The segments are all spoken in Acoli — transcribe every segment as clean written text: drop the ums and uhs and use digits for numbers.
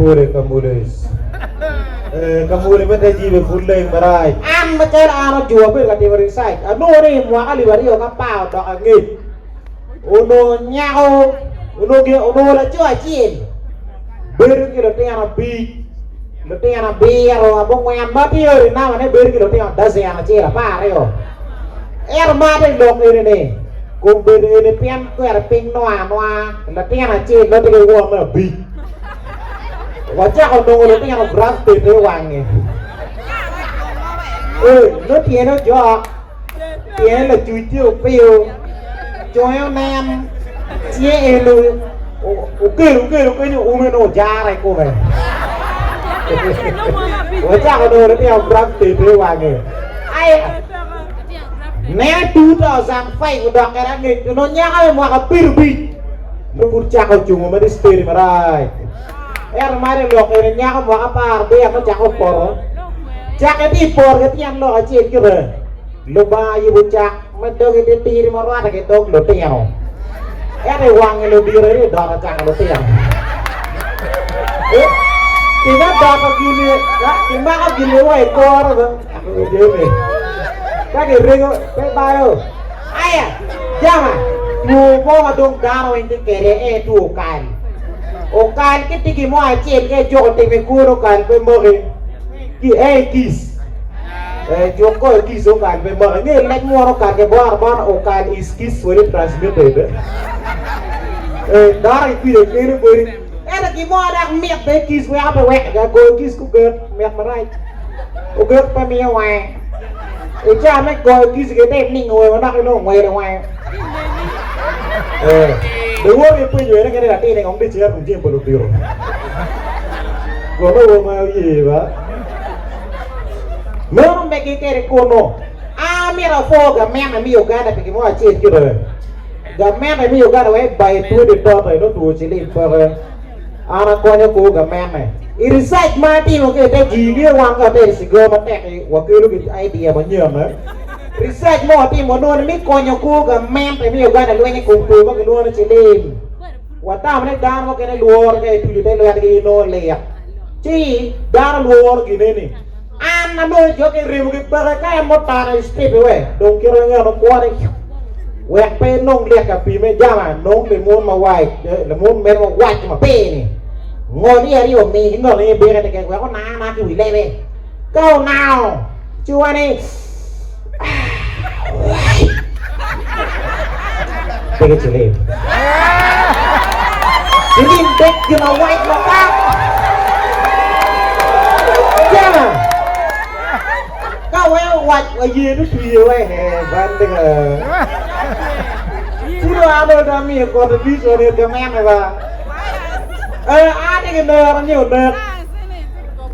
pole Kamules. Eh, Kamule me te jibe pud leng marac. An macalo an ojuwa abedo ka timo research, anongo ni i mwaka 2010 odok angec, onongo nyako, onongo gin, onongo laco acel bedo ki lutino abic, lutino abiro, abongwen ma tye odi namane bedo ki lutino dazen acel, 12. Ento ma atye ka lok eni-ni, Kombeddi eni pien twere piny nwa anwa, latin acel nongo tye ki wonne abic. Wacako nongo lutino grafted i wange. Ee, nongo tyene ojok, tyene lacuc tye opiyo, conge onen, cinge eni okelo okelo kenyo ume nongo ojare i kome. Wacako nongo lutino grafted i wange. Aya! Nene 2005 odok kede angec onongo nyaka me mwaka 75 nongo pud cako cungo ma tye steady marac. Ento ma tye lok eni nyako mwaka 17 nongo cako poto. Cake tye i poto ki tyen lok acel kite. Lubanga yubo cak ma doge tye tidi ma rwate ki dog lutino. Ento i wange ludito eni doto cako lutino. Tika doto gini, kimako gini wa i kore. Ka kirego pe bayo. Aya, jama, two mo ma dong dano weng tye kwede en two okal. Okal ki tye gin mo acel ka ijuko timo i kwo okal pe moki. Ki en kiss. Eh, juk ko kiss okal pe moki. Nge lec mwono okal ke boro boro okal is kiss when it transmitted. Eh, dano ikwido kelo bodi. Ento gin mo dok mit be kiss weko pe weko ga goyo kiss kugek mit marac. Ogek pe miyo wange. I caa me goyo kici ki te ningo wee manok inongo ngwelo wange. Eh, luwot gipenyo wene kene latin kong di cito jami pa ludito. Gono wo ma oye ba. Meno megi kede kuno. A mito apwo gamente me Uganda pi gimo acel kite. Gamente me Uganda wee bayi twede toto eno two cilim peke. An akonyo kor gamente. I research ma atimo ki ite jii ngeyo wan ka watero cigar matek-ki wakelo ki idea manyen. Research ma watimo wanongo ni me konyo kor gamente me Uganda lweny i kom two ma kilwongo ni cilim. Watamo ni dano mukene lworo ka ituco te lwetgi inongo lik. Ci dano lworo gin eni. An anongo jo ki remogi peke ka en mutano i strip we dong kite ngeno kwone wek pe inong lik ka pime jama nong limun ma white limun mere ma wac maber ni ngol iye aryo mi ki ngol iye bike keken wek onang ananga ki wi lebe ka onango ci wani Peke cilim. Cilim dek gin awac mapat. Jama. Ka we owac wa ye ni twiye we he ban dika. Kudo ano da miyo contribution i gamene ba. Eh, ate ki nero ni onek.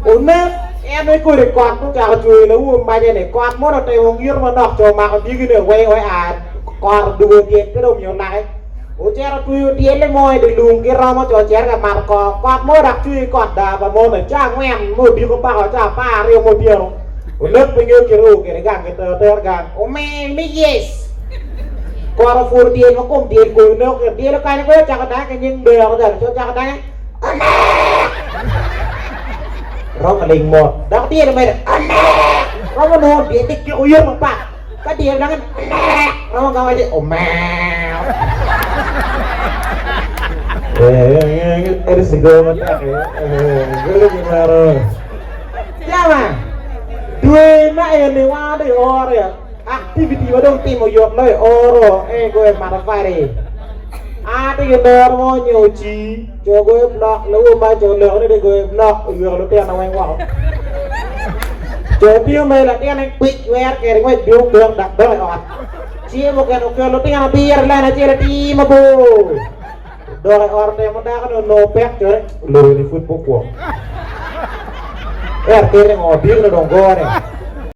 Onek en aye kodi kot mucako cwer lawu mace ni kot mono otemo ngito manok co omako dyegi ne owei oe a kot odugo dyel pe dong omiyo olake ocito otweyo dyelle mo i dye lum ki romo co ocito ka mato kongo kot mo dok cwer kot daa pa mone ca angwen me odiko paka ca 12 me otyeno onek pe ngeyo kite oo kwede gang ki tero ter gang omer ni yes kot opuro dyel ma kom dyel koyo oneko dyel okanyo kwe ocako dange ki nying dero dero co ocako dange Onek! Romo ling mot. Dok dyel omedo, Onek! Romo nongo dyel tye ki oyot mapat. Ka dyel dok ni, Onek! Romo gamo ci, Omeew! Eri cigo matek bedo ki meno. Jama, dwe ma eni wan dong i oro ya. Activity ma dong timo yot loyo i oro en goyo matafali. A tye ki nero mo nyo ocii, co goyo blok, lawo ma co oleko ni tye goyo blok, oyweko lutino weng woko. Co tingo mere latinne kwic wero kede ngwec bino dok dok dok i ot. Cinge mukene okelo lutino abiro i lain acel atir mabor. Dok i ot otemo dako ni onongo pek cone, oloro ni pud pe okwok. Ento kite ngo, bino dong gone.